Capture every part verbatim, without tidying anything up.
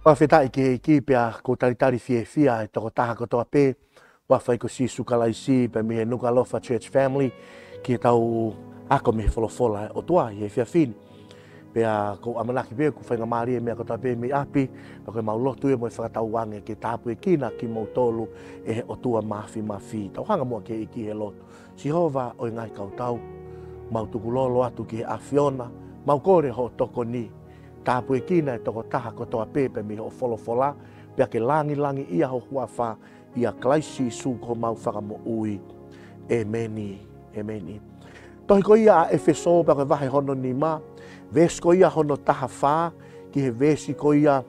Fakafetaʻi ki he ʻEiki pea ʻoku ou talitali fiefia e tokotaha kotoa pē, ʻoku ʻi he huafa ʻo Sīsū Kalaisi pea mei he Nukuʻalofa Church Family, ki heʻetau ako mei he folofola ʻa e ʻOtua ʻi he efiafi ni. Pea ʻoku ou ʻamanaki pē ʻoku faingamālie e meʻa kotoa pē mei ʻapi, pea ko ʻemau lotu ia mo e fakatauange ke tāpuekina kimoutolu ʻe he ʻOtua Māfimafi. Tau hanga muʻa ki he ʻEiki he lotu. Sihova ʻo e ngaahi kautau, mau tukulolo atu ki he ʻAfiona, mau kole hoʻo tokoni, tāpuekina e tokotaha kotoa pē pea mei hoʻo folofola, pea ke langilangiʻia ho huafa, ʻia Kalaisi Sīsū ko homau Fakamoʻui. ʻEmeni. ʻEmeni. Tohi ko ia ʻa ʻEfesō pea ko e vahe hono nima, veesi ko ia hono taha fā, ki he veesi ko ia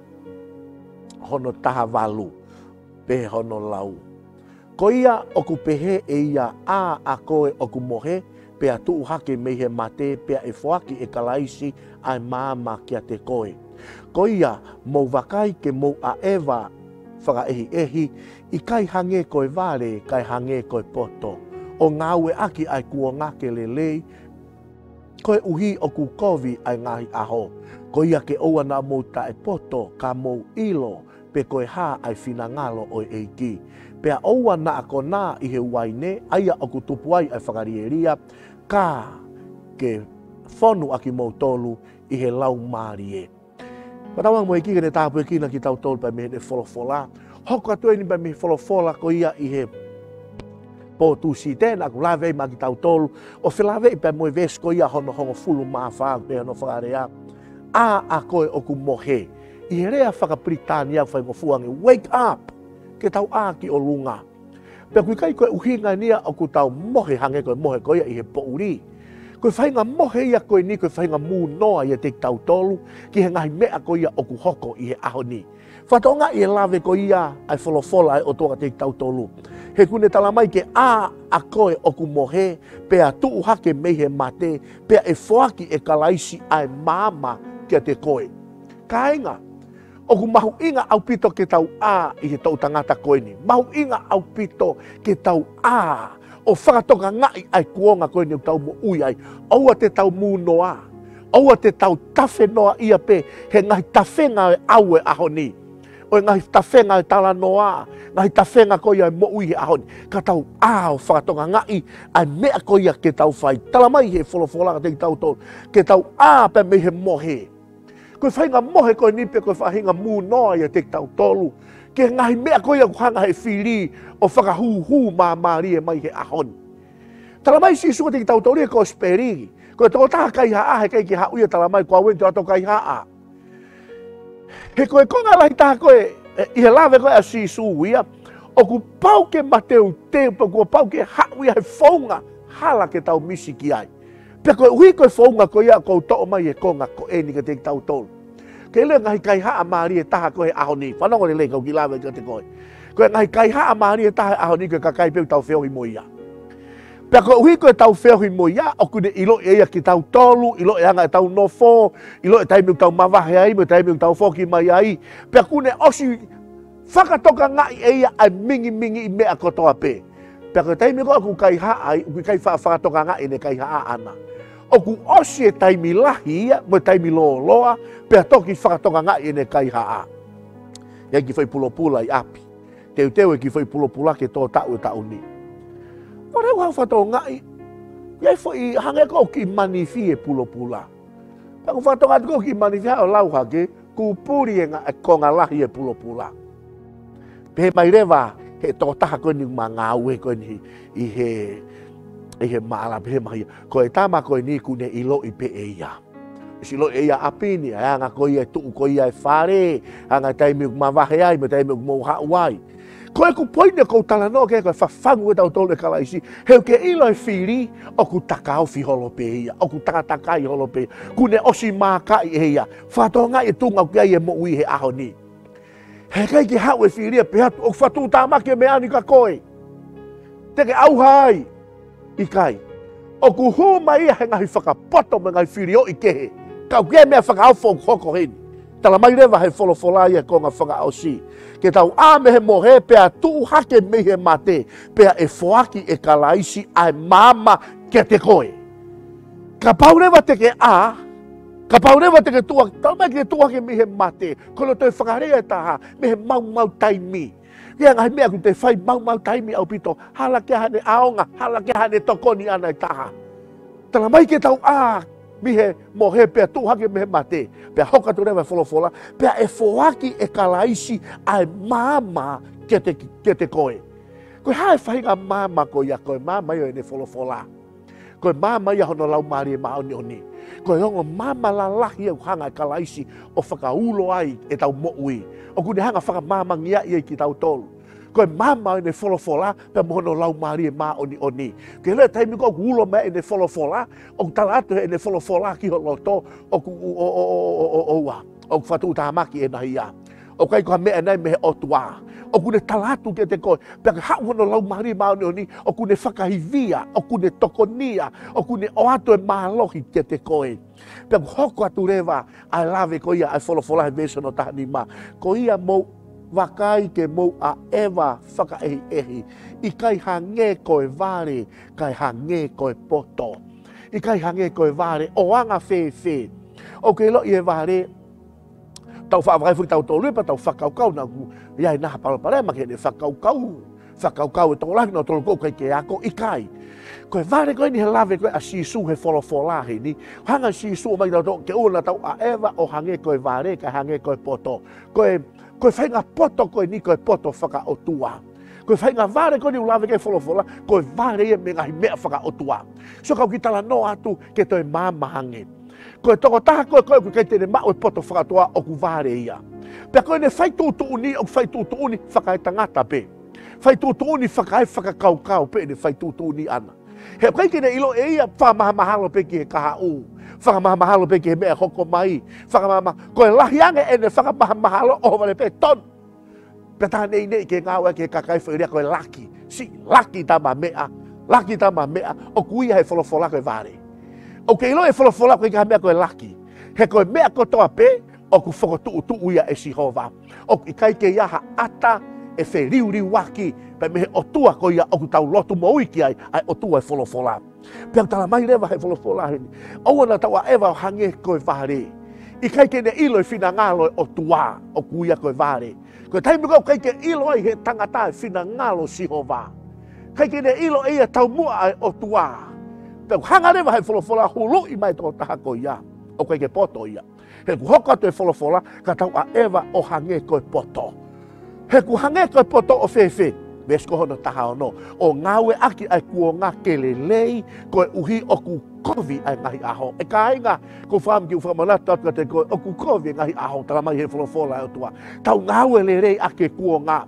hono taha valu, pehē hono lau. Ko ia ʻoku pehē ʻe ia, ʻĀ ʻa koe ʻoku mohe, pea tuʻu hake mei he mate, pea ʻe foaki ʻe Kalaisi ʻa e maama kiate koe. Ko ia, mou vakai ke mou ʻaʻeva fakaʻehiʻehi, ʻikai hangē ko e vale, kae hangē ko e poto, ʻo ngāueʻaki ʻa e kuonga ke lelei, koeʻuhi ʻoku kovi ʻa e ngaahi ʻaho. Ko ia ke ʻoua naʻa mou taʻepoto, ka mou ʻilo pe ko e hā ʻa e finangalo ʻo e ʻEiki. Pea ʻoua naʻa konā ʻi he uaine, ʻa ia ʻoku tupu ai ʻa e fakalielia, ka ke fonu ʻa kimoutolu ʻi he Laumālie. Fakatauange mo e ʻEiki ke ne tāpuekina kitautolu pea mei heʻene folofola. Hoko atu eni pea mei he folofola ko ia ʻi he pō Tūsite naʻa ku lave ai maʻa kitautolu, ʻo felāveʻi pea mo e veesi ko ia hono hongofulu mā fā, pehē hono fakalea, ʻĀ ʻa koe ʻoku mohe. ʻI he lea fakapilitānia ʻoku faingofua ange, wake up, ke tau ʻā ki ʻolunga. Pea ʻoku ʻikai ko e ʻuhinga eni ia ʻoku tau mohe hangē ko e mohe ko ia ʻi he poʻuli. Ko e faʻahinga mohe ia ko eni, ko e faʻahinga mūnoa ia ʻiate kitautolu ki he ngaahi meʻa ko ia ʻoku hoko ʻi he ʻaho ni. Fakatokangaʻi e lave ko ia ʻa e folofola ʻa e ʻOtua kiate kitautolu. He ʻoku ne talamai ke ʻā ʻa koe ʻoku mohe, pea tuʻu hake mei he mate, pea ʻe foaki ʻe Kalaisi ʻa e maama kiate koe. Kāinga, ʻoku mahuʻinga ʻaupito ke tau ʻā ʻi he toʻutangata ko eni. Mahuʻinga ʻaupito ke tau ʻā ʻo fakatokangaʻi ʻa e kuonga ko eni ʻoku tau moʻui ai. ʻOua te tau mūnoa. ʻOua te tau tafenoaʻia pē he ngaahi tafenga ʻo e ʻau ʻo e ʻaho ni, ʻo e ngaahi tafenga ʻo e talanoa, ngaahi tafenga ko ia ʻo e moʻui he ʻaho ni. Ka tau ʻā ʻo fakatokangaʻi ʻa e meʻa ko ia ke tau fai. Talamai he folofola kiate kitautolu ke tau ʻā pea mei he mohe. Ko e faʻahinga mohe ko eni pe ko e faʻahinga mūnoa ia ʻiate kitautolu ki he ngaahi meʻa ko ia ʻoku hanga ʻe he fili ʻo fakahūhū māmālie mai he ʻaho ni. Talamai ʻe Sīsū kiate kitautolu ʻi he Kosipeli, ko e tokotaha kaihaʻa heʻikai ke haʻu ia, talamai, ko au eni te u ʻalu ʻo kaihaʻa. He ko e konga lahi taha ko ē, ē, ʻi he lave ko ē ʻa Sīsū ia, ʻoku pau ke mateuteu, pea kuo pau ke haʻu ia he founga hala ke tau misi ki ai. Pea koeʻuhi ko e founga ko ia ʻoku ou toʻo mai e konga ko eni kiate kitautolu. Ke ʻilo e ngaahi kaihaʻa mālie taha ko ē he ʻaho ni. Fanongo lelei kau kiʻi lave kiate koe. Ko e ngaahi kaihaʻa mālie taha he ʻaho ni ko e kakai pē ʻoku tau feohi mo ia. Pea koeʻuhi ko ʻetau feohi mo ia, ʻoku ne ʻiloʻi ʻe ia kitautolu, ʻiloʻi e anga ʻetau nofo, ʻiloʻi e taimi ʻoku tau mavahe ai, mo e taimi ʻoku tau foki mai ai. Pea ʻoku ne ʻosi fakatokangaʻi ʻe ia ʻa e mingimingiʻi meʻa kotoa pē. Pea ko e taimi ko ē ʻoku kaihaʻa ai, ʻoku ʻikai fa-, fakatokangaʻi ʻene kaihaʻa ʻana. ʻOku ʻosi e taimi lahi ia, mo e taimi lōloa, pea toki fakatokangaʻi ʻene kaihaʻa. ʻI ai e kiʻi foʻi pulopula ʻi ʻapi. Teuteu e kiʻi foʻi pulopula ke tō taʻu e taʻu ni. Pea u haʻu ʻo fakatokangaʻi, ʻi ai e foʻi hangē ko e kiʻi manifi e pulopula. Pea u fakatokangaʻi ko e kiʻi manifi, haʻu ʻo lau hake, kuo puli e nga-, e konga lahi e pulopula. Pehē mai leva ʻe he tokotaha ko eni ʻoku ma ngāue ko eni ʻi he, ʻi he maʻala, pehē mai ia, ko e tama ko eni ʻoku ne ʻiloʻi pē ʻe ia. ʻOsi ʻiloʻi ʻe ia ʻapi ni, ʻa e anga ko ia e tuʻu ko ia e fale, anga e taimi ʻoku mavahe ai, mo e taimi ʻoku mou haʻu ai. Ko ʻeku poini ʻoku ou talanoa ki ai ko e fafangu ʻetau tolu ʻe Kalaisi, he ʻoku ke ʻilo e fili, ʻoku takaofi holo pē ia, ʻoku takatakai holo pē ia, ʻoku ne ʻosi mākaʻi ʻe ia, fakatokangaʻi e tuʻunga ʻoku ʻi ai e moʻui he ʻaho ni. Heʻikai ke haʻu e fili ia pea ʻoku fakatuʻutāmaki e meʻa ni kia koe. Te ke ʻauha ai. ʻIkai. ʻOku hū mai ia he ngaahi fakapoto mo e ngaahi filioʻi kehe. Ka ʻoku ʻi ai e meʻa fakaofo ʻoku hoko heni. Talamai leva ʻe he folofola ia he konga fakaʻosi, ke tau ʻā mei he mohe pea tuʻu hake mei he mate, pea ʻe foaki ʻe Kalaisi ʻa e maama kiate koe. Kapau leva te ke ʻā, Kapau leva te ke tuʻu hake, talamai ke tuʻu hake mei he mate, ko hono toe fakalea ʻe taha, mei he maumau taimi. Ko e ngaahi meʻa ʻoku te fai maumau taimi ʻaupito, hala ke ʻi ai haʻane ʻaonga, hala ke ʻi ai haʻane tokoni ʻana ʻe taha. Talamai ke tau ʻā mei he mohe pea tuʻu hake mei he mate, pea hoko atu leva e folofola, pea ʻe foaki ʻe Kalaisi ʻa e maama kiate, kiate koe. Ko e hā e faʻahinga maama ko ia? Ko e maama ia ʻo ʻene folofola. Ko e maama ia hono Laumālie Māʻoniʻoni. Ko e ongo maama lalahi ʻoku hanga ʻe Kalaisi ʻo fakaulo ai ʻetau moʻui. ʻOku ne hanga ʻo fakamaamangia ai kitautolu. Ko e maama ʻo ʻene folofola pea mo hono Laumālie Māʻoniʻoni. Ke lea taimi ko ē ʻoku ulo mai ʻene folofola, ʻoku tala atu ʻe heʻene folofola ki ho loto, ʻoku, ʻo, ʻo, ʻoua, ʻoku fakatuʻutāmaki ʻena hia. ʻOku ʻikai ko ha meʻa ʻeni mei he ʻOtua. ʻOku ne tala atu kiate koe, pea ke haʻu hono Laumālie Māʻoniʻoni, ʻoku ne fakaivia, ʻoku ne tokonia, ʻoku ne ʻoatu e mālohi kiate koe. Pea ʻoku hoko atu leva ʻa e lave ko ia ʻa e folofola he veesi hono taha nima. Ko ia mou vakai ke mou ʻaʻeva fakaʻehiʻehi, ʻikai hangē ko e vale, kae hangē ko e poto. ʻIkai hangē ko e vale, ʻo anga fēfē? ʻOku ke ʻiloʻi e vale, tau faʻa vakai foki tautolu pea tau fakakaukau naʻa ʻoku ʻi ai ʻena ha palopalema ki heʻene fakakaukau. Fakakaukau e tokolahi naʻa nau toloko ʻoku ʻikai ke ako, ʻikai. Ko e vale ko eni he lave ko ē ʻa Sīsū he folofola heni. Hanga ʻe Sīsū ʻo ʻomai tautolu ke ʻoua naʻa tau ʻaʻeva ʻo hangē ko e vale, kae hangē ko e poto. Ko e, ko e faʻahinga poto ko eni ko e poto fakaʻotua. Ko e faʻahinga vale ko eni ʻoku lave ki ai e folofola, ko e vale ia mei he ngaahi meʻa fakaʻotua. So ka u kiʻi talanoa atu ke toe maama ange. Ko e tokotaha ko ē ko ē ʻoku ʻikai te ne maʻu e poto fakaʻotua ʻoku vale ia. Pea ko ʻene fai tuʻutuʻuni, ʻoku fai tuʻutuʻuni fakaetangata pē. Fai tuʻutuʻuni fakaefakakaukau pē ʻene fai tuʻutuʻuni ʻana. He ʻoku ʻikai ke ne ʻilo ʻe ia, fakamahamahalo pē ki he kahaʻu. Fakamahamahalo pē ki he meʻa hoko mai. Fakamahama-, ko e lahi ange ʻene fakamahamahalo ʻohovale pē tonu. Pea tā neʻineʻi ke ngāueʻaki ʻe he kakai foʻi lea ko e laki. Siʻi laki tama meʻa, laki tama meʻa, ʻoku ui ia he folofola ko e vale. ʻOku ke ʻilo e folofola ʻoku ʻikai ha meʻa ko e laki. He ko e meʻa kotoa pē, ʻoku fokotuʻutuʻu ia ʻe Sihova. ʻOku ʻikai ke ʻi ai ha ʻata ʻe feliuliuaki pē mei he ʻOtua ko ia ʻoku tau lotu moʻui ki ai, ʻa e ʻOtua e folofola. Pea ʻoku talamai leva he folofola heni, ʻoua naʻa tau ʻaʻeva ʻo hangē ko e vale. ʻIkai ke ne ʻilo e finangalo e ʻOtua, ʻoku ui ia ko e vale. Ko e taimi ko ē ʻoku ʻikai ke ʻilo ai he tangata e finangalo ʻo Sihova. ʻIkai ke ne ʻilo ʻe ia taumuʻa e ʻOtua. Pea ʻoku hanga leva he folofola ʻo huluʻi mai e tokotaha ko ia, ʻoku ʻikai ke poto ia. He ʻoku hoko atu e folofola, ka tau ʻaʻeva ʻo hangē ko e poto. He ʻoku hangē ko e poto ʻo fēfē? Veesi ko hono taha ono. ʻO ngāueʻaki ʻa e kuonga ke lelei, koeʻuhi ʻoku kovi ʻa e ngaahi ʻaho. ʻE kāinga, ʻoku ou fakaʻamu ke u fakamanatu atu kiate koe, ʻoku kovi e ngaahi ʻaho, talamai he folofola ʻa e ʻOtua. Tau ngāue lelei ʻaki e kuonga.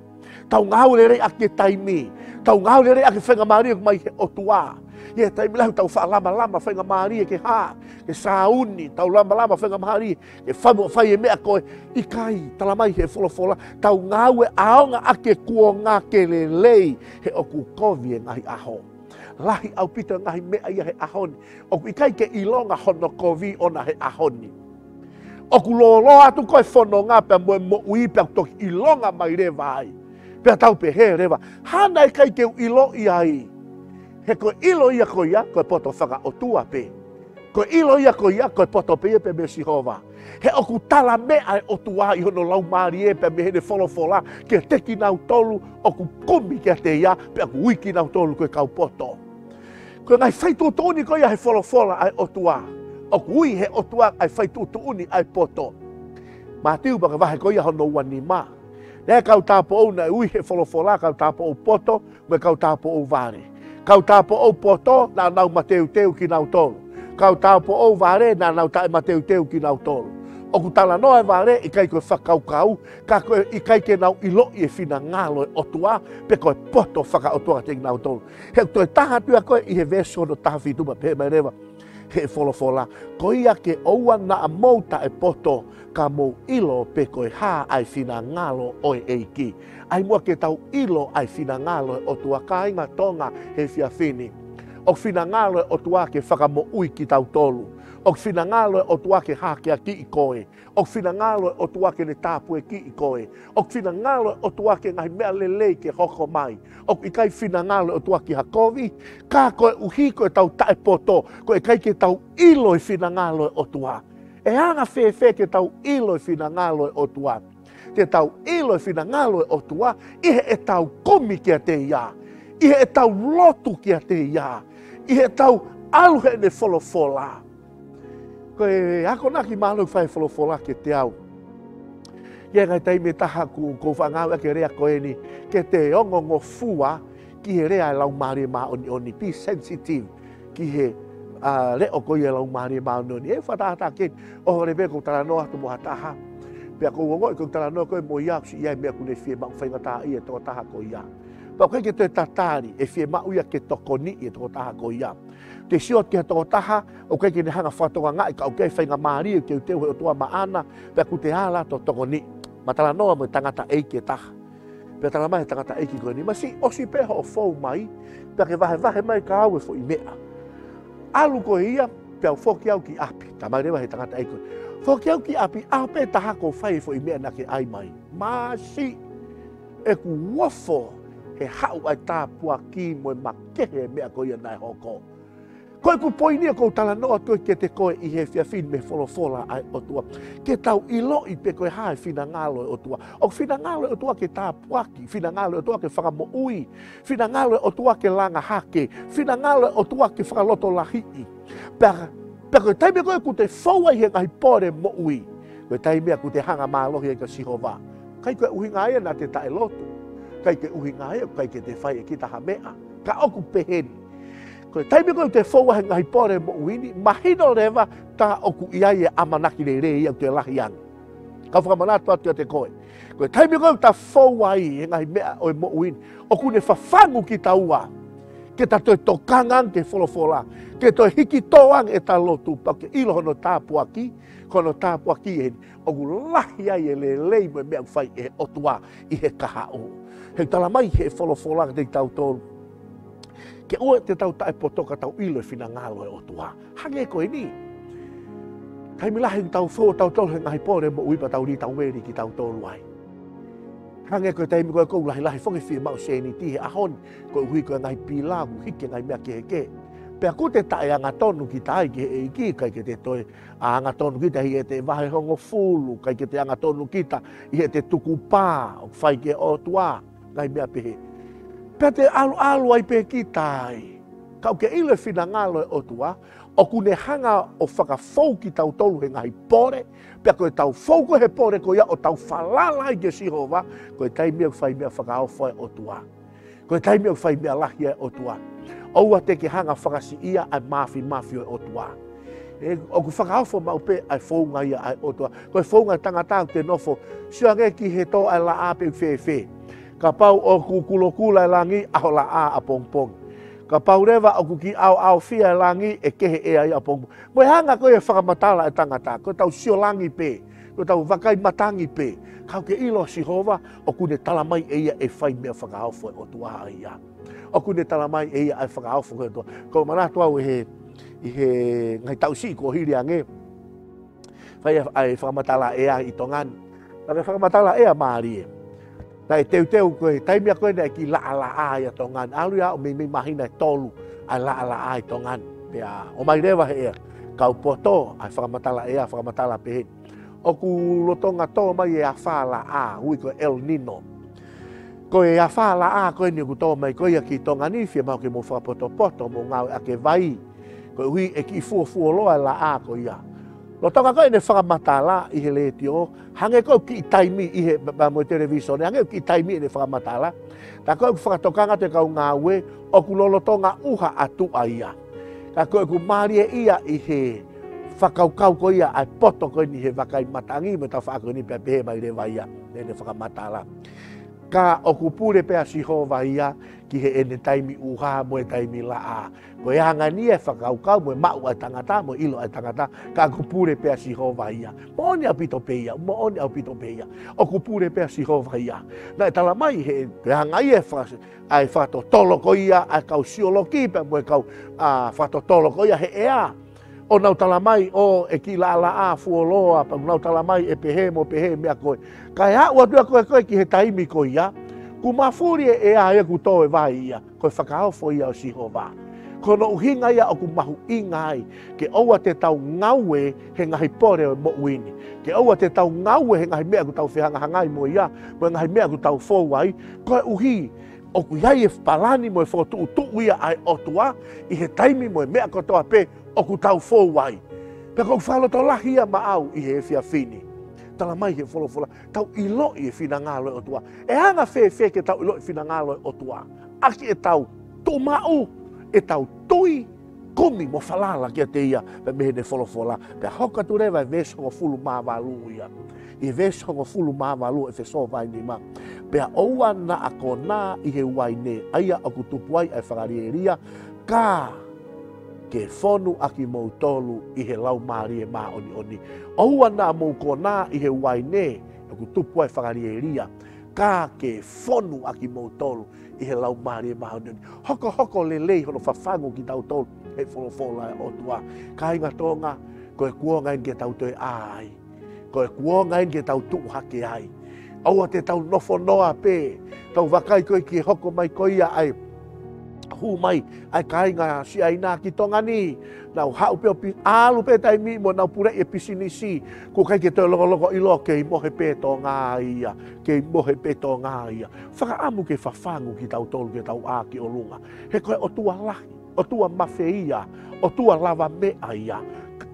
Tau ngāue lelei ʻaki e taimi. Tau ngāue lelei ʻaki e faingamālie ʻoku mai he ʻOtua. ʻI he taimi lahi tau faʻa lamalama faingamālie ke hā, ke sāuni, tau lamalama faingamālie ke fai mo fai e meʻa ko ē. ʻIkai, talamai he folofola, tau ngāue ʻaonga ʻaki e kuonga ke lelei, he ʻoku kovi e ngaahi ʻaho. Lahi ʻaupito e ngaahi meʻa ia he ʻaho ni ʻoku ʻikai ke ʻilonga hono kovi ʻona he ʻaho ni. ʻOku lōloa atu ko ē fononga pea mo e moʻui pea ʻoku toki ʻilonga mai leva ai. Pea tau pehē leva, hā naʻe ʻikai ke u ʻiloʻi ai? He ko e ʻilo ia ko ia, ko e poto fakaʻotua pē. Ko e ʻilo ia ko ia, ko e poto pē ia pea mei Sihova. He ʻoku tala meʻa e ʻOtua ʻi hono laumālie pea mei heʻene folofola kiate kinautolu ʻoku kumi kiate ia, pea ʻoku ui kinautolu ko e kau poto. Ko e ngaahi faituʻutuʻuni ko ia he folofola ʻa e ʻOtua, ʻoku ui he ʻOtua ʻa e faituʻutuʻuni ʻa e poto. Mātiu pea ko e vahe ko ia hono ua nima. Naʻe kau tāupoʻou naʻe ui he folofola kau tāupoʻou poto, mo e kau tāupoʻou vale. Kau tāupoʻou poto, naʻa nau mateuteu kinautolu. Kau tāupoʻou vale, naʻa nau taʻemateuteu kinautolu. ʻOku talanoa e vale, ʻikai ko e fakakaukau, ka ko e ʻikai ke nau ʻiloʻi e finangalo e ʻOtua, pe ko e poto fakaʻotua kiate kinautolu. He ʻoku toe taha atu ia ko ē ʻi he veesi hono taha fitu pea pehē mai leva he folofola, ko ia ke ʻoua naʻa mou taʻepoto, ka mou ʻilo pe ko e hā ʻa e finangalo ʻo e ʻEiki. ʻAi muʻa ke tau ʻilo ʻa e finangalo e ʻOtua, kāinga Tonga he efiafi ni. ʻOku finangalo e ʻOtua ke fakamoʻui kitautolu. ʻOku finangalo e ʻOtua ke hākeakiʻi koe. ʻOku finangalo e ʻOtua ke ne tāpuakiʻi koe. ʻOku finangalo e ʻOtua ke ngaahi meʻa lelei ke hoko mai. ʻOku ʻikai finangalo e ʻOtua ki ha kovi, ka koeʻuhi ko ʻetau taʻepoto, ko e ʻikai ke tau ʻilo e finangalo e ʻOtua. ʻE anga fēfē ke tau ʻilo e finangalo e ʻOtua? Te tau ʻilo e finangalo e ʻOtua ʻi heʻetau kumi kiate ia, ʻi heʻetau lotu kiate ia, ʻi heʻetau ʻalu heʻene folofola. Ko e akonaki mālō ʻoku fai ʻe he folofola kiate au. ʻI he ngaahi taimi ʻe taha ʻoku ou fakangāueʻaki e lea ko eni, ke te ongongofua ki he lea ʻa e Laumālie Māʻoniʻoni, be sensitive ki he, ā, leʻo ko ia ʻa e Laumālie Māʻoniʻoni. ʻE fakatātā ke ʻohovale pē ʻoku ou talanoa atu mo ha taha, pea ʻoku ou ongoʻi ʻoku ou talanoa ko ē mo ia ʻoku ʻi ai e meʻa ʻoku ne fiemaʻu faingataʻaʻia e tokotaha ko ia. Pea ʻoku ʻikai ke toe tatali, ʻe fiemaʻu ia ke tokoniʻi e tokotaha ko ia. Te sio ki ha tokotaha ʻoku ʻikai ke ne hanga fakatokangaʻi ka ʻoku ʻi ai e faingamālie ʻoku teuteu ʻe he ʻOtua maʻana, pea ʻoku te ala atu ʻo tokoniʻi. Ma talanoa mo e tangataʻeiki ʻe taha. Pea talamai ʻe he tangataʻeiki ko eni, masiʻi, ʻosi pē hoʻo fou mai, pea ke vahevahe mai kia au e foʻi meʻa. ʻAlu koe ia, pea u foki au ki ʻapi. Talamai leva ʻe he tangataʻeiki ko eni, foki au ki ʻapi, ʻaho pē ʻe taha kuo u fai e foʻi meʻa naʻa ke ʻai mai. Masiʻi, ʻoku ofo he haʻu ʻa e tāpuaki mo e makehe e meʻa ko ia naʻe hoko. Ko ʻeku poini ia ʻoku ou talanoa atu kiate koe ʻi he efiafi ni mei he folofola ʻa e ʻOtua, ke tau ʻiloʻi pe ko e hā e finangalo e ʻOtua. ʻOku finangalo e ʻOtua ke tāpuaki, finangalo e ʻOtua ke fakamoʻui, finangalo e ʻOtua ke langa hake, finangalo e ʻOtua ke fakalotolahiʻi. Pea, pea ko e taimi ko ē ʻoku te fou ai he ngaahi pole moʻui, ko e taimi ia ʻoku te hanga mālohi ai kia Sihova. ʻIkai ko e ʻuhinga ia naʻa te taʻelotu. ʻIkai ko e ʻuhinga ia ʻoku ʻikai ke te fai ʻe kita ha meʻa. Ka ʻoku pehē ni, ko e taimi ko ē ʻoku te fou ai he ngaahi pole moʻui ni, mahino leva tā ʻoku ʻi ai e ʻamanaki lelei ia ʻoku te lahi ange. Kau fakamanatu atu kiate koe, ko e taimi ko ē ʻoku ta fou ai he ngaahi meʻa ʻo e moʻui ni, ʻoku ne fafangu kitaua ke ta toe tokanga ange ki he folofola, ke toe hiki tō ange ʻeta lotu, pea ke ʻilo hono tāpuaki, ko hono tāpuaki eni, ʻoku lahi ai e lelei mo e meʻa ʻoku fai ʻe he ʻOtua ʻi he kahaʻu. He talamai ʻe he folofola kiate kitautolu, ke ʻoua te tau taʻepoto ka tau ʻilo e finangalo e ʻOtua. Hangē ko eni. Taimi lahi ʻoku tau fou tautolu he ngaahi pole moʻui pea tau lī tau veli kitautolu ai. Hangē ko e taimi ko ē ʻoku lahilahi foki e fiemaʻu sēniti he ʻaho ni, koeʻuhi ko e ngaahi pila ʻoku hiki e ngaahi meʻa kehekehe. Pea ʻoku te taʻeangatonu kita ai ki he ʻEiki, ʻikai ke te toe angatonu kita ʻi heʻete vahe hongofulu, ʻikai ke te angatonu kita ʻi heʻete tukupā ʻoku fai ki he ʻOtua, ngaahi meʻa pehē. Pea te ʻaluʻalu ai pē kita ai. Ka ʻoku ke ʻilo e finangalo e ʻOtua, ʻoku ne hanga ʻo fakafou kitautolu he ngaahi pole, pea ko ʻetau fou ko ē he pole ko ia ʻo tau falala ai kia Sihova, ko e taimi ia ʻoku fai meʻa fakaofo ai e ʻOtua. Ko e taimi ia ʻoku fai meʻa lahi ai e ʻOtua. ʻOua te ke hanga fakasiʻia ʻa e māfimafi ʻo e ʻOtua. ʻE, ʻoku fakaofo maʻu pē ʻa e founga ia ʻa e ʻOtua. Ko e founga ʻa e tangata ʻoku te nofo, sio ange ki he tō ʻa e laʻā pe ʻoku fēfē. Kapau ʻoku kulokula e langi, ʻaho laʻā ʻapongipongi. Kapau leva ʻoku kiʻi ʻaoʻaofia e langi, ʻe kehe ʻea ia ʻapongipongi. Mo e anga ko ē e fakamatala ʻa e tangata, ko ʻetau sio langi pē, ko ʻetau vakai matangi pē. Ka ʻoku ke ʻilo ʻa Sihova, ʻoku ne talamai ʻe ia e fai meʻa fakaofo e ʻOtua ʻa ia. ʻOku ne talamai ʻe ia ʻa e fakaofo ko ē ʻa e ʻOtua. ʻOku ou manatu au ʻi he, ʻi he ngaahi taʻu siʻi kuo hili ange, fai ʻa e, ʻa e fakamatala ʻea ʻi Tonga ni. Naʻe fakamatala ʻea mālie. Naʻe teuteu ko e taimi ia ko ē naʻe kiʻi laʻalaʻā ai ʻa Tonga ni. ʻAlu ia ʻo meimei māhina ʻe tolu ʻa e laʻalaʻā ʻi Tonga ni. Pea ʻomai leva ʻe he ʻea, kau poto ʻa e fakamatala ʻea, fakamatala pehē ni, ʻoku lolotonga tō mai e afā laʻā, ui ko e El Nino. Ko e afā laʻā ko eni ʻoku tō mai ko ia ki Tonga ni, fiemaʻu ke mou fakapotopoto, mou ngāueʻaki e vai, koeʻuhi ʻe kiʻi fuofuoloa e laʻā ko ia. Lolotonga ko ē ʻene fakamatala ʻi he letiō, hangē ko e kiʻi taimi ʻi he, pea mo e televīsone, hangē ko e kiʻi taimi ʻene fakamatala. Tā ko ē ʻoku fakatokanga atu e kau ngāue, ʻoku lolotonga ʻuha atu ʻa ia. Ka ko ʻeku mālieʻia ʻi he fakakaukau ko ia ʻa e poto ko eni he vakai matangi mo e tafaʻaki ko eni, pea pehē mai leva ia ʻene fakamatala. Ka ʻoku pule pē ʻa Sihova ia ki heʻene taimi ʻuha mo e taimi laʻā. Ko e anga eni e fakakaukau mo e maʻu ʻa e tangata mo e ʻilo ʻa e tangata, ka ʻoku pule pē ʻa Sihova ia. Moʻoni ʻaupito pē ia, moʻoni ʻaupito pē ia. ʻOku pule pē ʻa Sihova ia. Naʻe talamai he, ko e anga ia e faka-, ʻa e fakatotolo ko ia ʻa e kau sioloki pea mo e kau, ā, fakatotolo ko ia he ʻea. ʻO nau talamai ʻoku kiʻi laʻalaʻā fuoloa, pea nau talamai ʻe pehē mo pehē meʻa ko ē. Kae aʻu atu ia ko ē ko ē ki he taimi ko ia, kuo mafuli e ʻea ia kuo tō e vai ia, ko e fakaofo ia ʻo Sihova. Ko hono ʻuhinga ia ʻoku mahuʻinga ai ke ʻoua te tau ngāue he ngaahi pole ʻo e moʻui ni, ke ʻoua te tau ngāue he ngaahi meʻa ʻoku tau fehangahangai mo ia, mo e ngaahi meʻa ʻoku tau fou ai, koeʻuhi ʻoku ʻi ai e palani mo e fokotuʻutuʻu ia ʻa e ʻOtua ʻi he taimi mo e meʻa kotoa pē ʻoku tau fou ai. Pea ʻoku ou fakalotolahi ia maʻau ʻi he efiafi ni. Tala mai he folofola, tau ʻiloʻi e finangalo ʻo e ʻOtua. ʻE anga fēfē ke tau ʻiloʻi e finangalo ʻo e ʻOtua? ʻAki ʻetau tuʻu maʻu, ʻetau tui, kumi mo falala kiate ia, pea mei heʻene folofola. Pea hoko atu leva e veesi hongofulu mā valu ia. ʻI he veesi hongofulu mā valu ʻEfesō vahe nima. Pea ʻoua naʻa konā ʻi he uaine, ʻa ia ʻoku tupu ai ʻa e fakalielia, ka ke fonu ʻa kimoutolu ʻi he Laumālie Māʻoniʻoni. ʻOua naʻa mou konā ʻi he uaine, ʻoku tupu ai e fakalielia, ka ke fonu ʻa kimoutolu ʻi he Laumālie Māʻoniʻoni. Hokohoko lelei hono fafangu kitautolu he folofola ʻa e ʻOtua. Kāinga Tonga, ko e kuonga eni ke tau toe ʻā ai. Ko e kuonga eni ke tau tuʻu hake ai. ʻOua te tau nofo noa pē, tau vakai ko ē ki he hoko mai ko ia ʻa e hū mai ʻa e kāinga Siaina ki Tonga ni. Nau haʻu pē ʻo pi-, ʻalu pē taimi mo nau puleʻi e pisinisi. ʻOku ʻikai ke toe longolongo ʻiloa, kei mohe pē Tonga ia, kei mohe pē Tonga ia. Fakaʻamu ke fafangu kitautolu ke tau ʻā ki ʻolunga. He ko e ʻOtua lahi, ʻOtua mafeia, ʻOtua lavameʻa ia.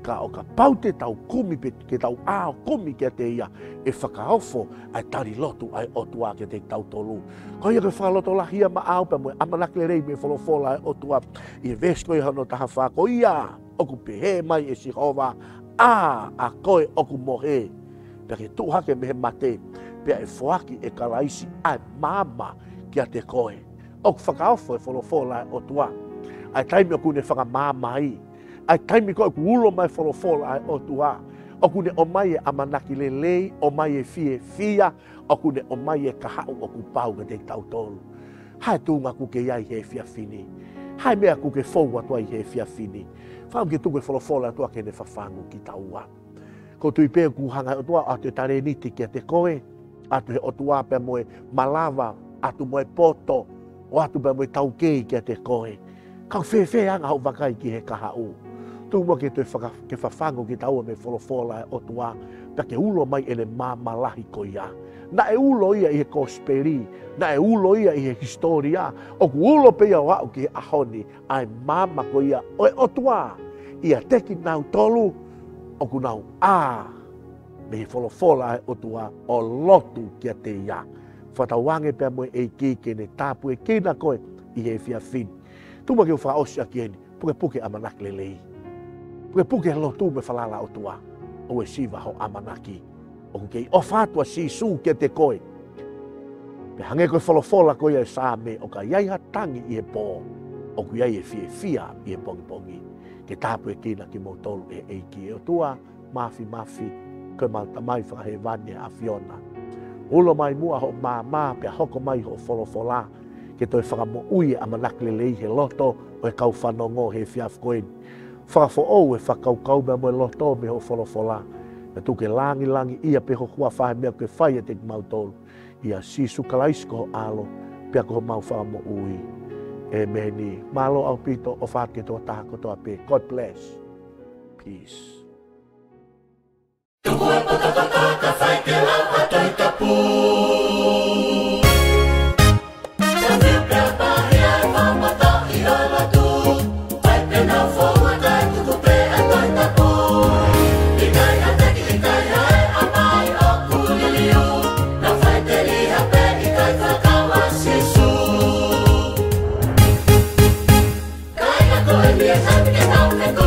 Ka ʻo kapau te tau kumi pē, ke tau ʻā ʻo kumi kiate ia, ʻe fakaofo ʻa e tali lotu ʻa e ʻOtua kiate kitautolu. Ko ia ko e fakalotolahi ia maʻau pea mo e ʻamanaki lelei mei he folofola ʻa e ʻOtua. ʻI he veesi ko ia hono taha fā, ko ia ʻoku pehē mai ʻe Sihova, ʻā ʻa koe ʻoku mohe, pea ke tuʻu hake mei he mate, pea ʻe foaki ʻe Kalaisi ʻa e maama kiate koe. ʻOku fakaofo e folofola ʻa e ʻOtua. ʻA e taimi ʻoku ne fakamaama ai, ʻa e taimi ko ē ʻoku ulo mai e folofola ʻa e ʻOtua, ʻoku ne ʻomai e ʻamanaki lelei, ʻomai e fiefia, ʻoku ne ʻomai e kahaʻu ʻoku pau kiate kitautolu. Hā e tuʻunga ʻoku ke ʻi ai he efiafi ni? Hā e meʻa ʻoku ke fou atu ai he efiafi ni? Fakaʻamu ke tuku e folofola ʻa e ʻOtua ke ne fafangu kitaua. ʻOku ou tui pē ʻoku hanga ʻe he ʻOtua ʻo ʻoatu e talēniti kiate koe, ʻoatu ʻe he ʻOtua pea mo e malava, ʻoatu mo e poto, ʻoatu pea mo e taukei kiate koe. Ka ʻoku fēfē anga hoʻo vakai ki he kahaʻu? Tuku muʻa ke toe faka-, ke fafangu kitaua mei he folofola ʻa e ʻOtua, pea ke ulo mai ʻene maama lahi ko ia. Naʻe ulo ia ʻi he kosipeli, naʻe ulo ia ʻi he hisitōlia, ʻoku ulo pē ia ʻo aʻu ki he ʻaho ni, ʻa e maama ko ia ʻo e ʻOtua ʻiate kinautolu ʻoku nau ʻā mei he folofola ʻa e ʻOtua ʻo lotu kiate ia. Fakatauange pea mo e ʻEiki ke ne tāpuekina koe ʻi he efiafi ni. Tuku muʻa ke u fakaʻosi ʻaki eni, pukepuke ʻamanaki lelei. Pukepuke lotu mo e falala ʻOtua, ʻoua ʻe siva hoʻo ʻamanaki. ʻOku kei ʻofa atu ʻa Sīsū kiate koe. Pea hangē ko e folofola ko ia ʻa e Saame, ʻo ka ʻi ai ha tangi ʻi he pō, ʻoku ʻi ai e fiefia ʻi he pongipongi. Ke tāpuekina kimoutolu ʻe he ʻEiki. ʻE ʻOtua Māfimafi, ko homau Tamai Fakahēvani ʻa e ʻAfiona. Ulo mai muʻa hoʻo maama pea hoko mai hoʻo folofola, ke toe fakamoʻui e ʻamanaki lelei he loto ʻo e kau fanongo he efiafi ko eni. Fakafoʻou e fakakaukau pea mo e loto mei hoʻo folofola. Pea tuku ke langilangiʻia pē ho huafa he meʻa ʻoku ke fai ʻiate kimautolu. ʻIa Sīsū Kalaisi ko ho ʻAlo, pea ko homau Fakamoʻui. ʻĒmeni. Mālō ʻaupito, ʻofa atu ki he tokotaha kotoa pē. God bless. Peace. Tuku e potopoto kae fai ke lau ʻa e Tohi Tapu. Ka fiu pea pāhia e fakapotoʻi ʻo e lotu. Fai pē nau foua kae tuku pē ʻa e Tohi Tapu. ʻIkai ha teki, ʻikai ha ʻea mai ʻoku liliu. Nau faʻiteliha pē, ʻikai fakakau ʻa Sīsū. Kāinga, ko e meʻa sai ke tau fekau.